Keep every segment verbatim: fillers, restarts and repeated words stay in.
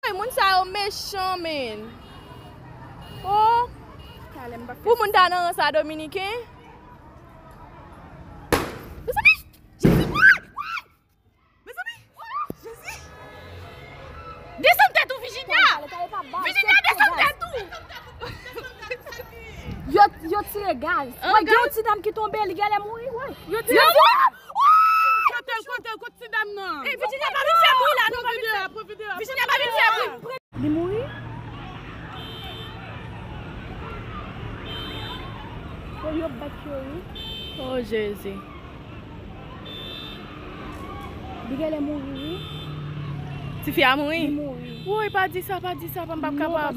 Hey, moun sa yo mechan, men. Oh. Pou moun ta nan rans a Dominiken. Mezanmi! Jezi! Mezanmi! Jezi! Desann tèt ou, Virginia! Virginia, desann tèt ou! Yo, yo tire gaz. Woy, gen yon ti dam ki tonbe, li genlè mouri, woy. Yo tire gaz. Kote l, kote l, kote ti dam nan? Ey, Virginia pa vin fè bri la, non, pa vin fè. Virginia pa vin fè bri. Li mouri? Woy, yo bat yo, wi. Oh, Jezi. Li genlè mouri, wi. Tifi a mouri? Li mouri. Woy, pa di sa, pa di sa, pa, m p ap kapab.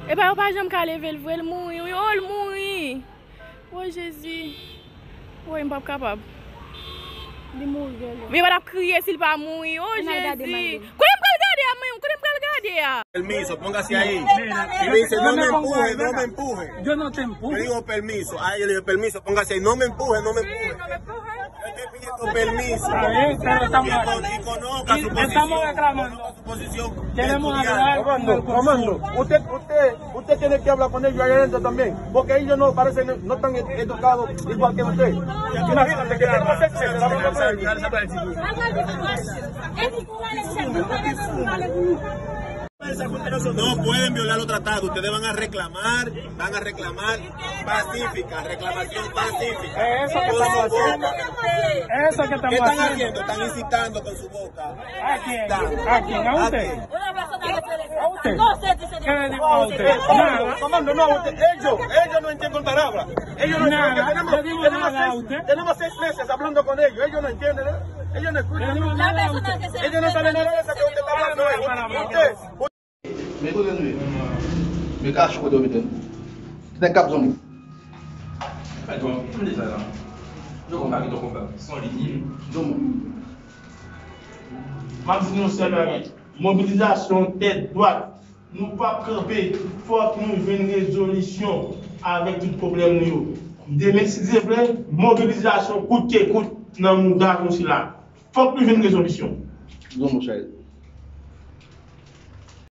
Epa, yo pa janm ka leve l vre, l mouri, wi. Oh, l mouri. Woy, Jezi. Woy, m p ap kapab. Li mouri, genlè. Men yo pa t ap kriye si l pa mouri. Oh, Jezi. Kote m pral gade a, mwen? Kote m pral gade a? Permiso, póngase ahí. Y dice, no me empuje, no me empuje. Yo no te empujo. Le digo, permiso. A ella le digo, permiso, póngase ahí. No me empuje, no me empuje. Yo estoy pidiendo permiso. Está bien, pero estamos, y con-, y conozca su posición. Estamos reclamando. Queremos hablar con el policía. Comando, comando, usted, usted, usted tiene que hablar con ellos allá adentro también, porque ellos no, parece, no, no están ed-, educados igual que usted. Imagínate que tenemos seis meses hablando con ellos. No pueden violar los tratados. Ustedes van a reclamar, van a reclamar pacífica, reclamación pacífica. Es eso que estamos haciendo. Es eso que estamos haciendo. ¿Qué están haciendo? Están incitando con su boca. ¿A quién? ¿A quién? ¿A usted? ¿A usted? ¿Qué le digo a usted? Nada. Comando, no, usted, ellos, ellos no entienden palabra. Ellos no entienden. Nada. Tenemos, yo digo tenemos nada a seis, usted. Tenemos seis meses hablando con ellos. Ellos no entienden, ¿eh? Ellos no escuchan. Yo digo nada a usted. Ellos no saben nada de eso que usted está hablando, ¿eh? Usted, Me kote nou ye? Me kach kote w mete m? Ki nèg k ap zonm ou? Fè dwòm, m deja la. Yo konn pa kite w konprann. Son li ye. Zonm ou. M ap di nou sèl bagay. Mobilizasyon tèt dwat. Nou p ap kanpe. Fòk nou jwenn rezolisyon avèk tout pwoblèm nou yo. Demen, si Dye vle, mobilizasyon kout ke kout nan mouda konsi la. Fòk nou jwenn rezolisyon. Zonm ou, Chayèl.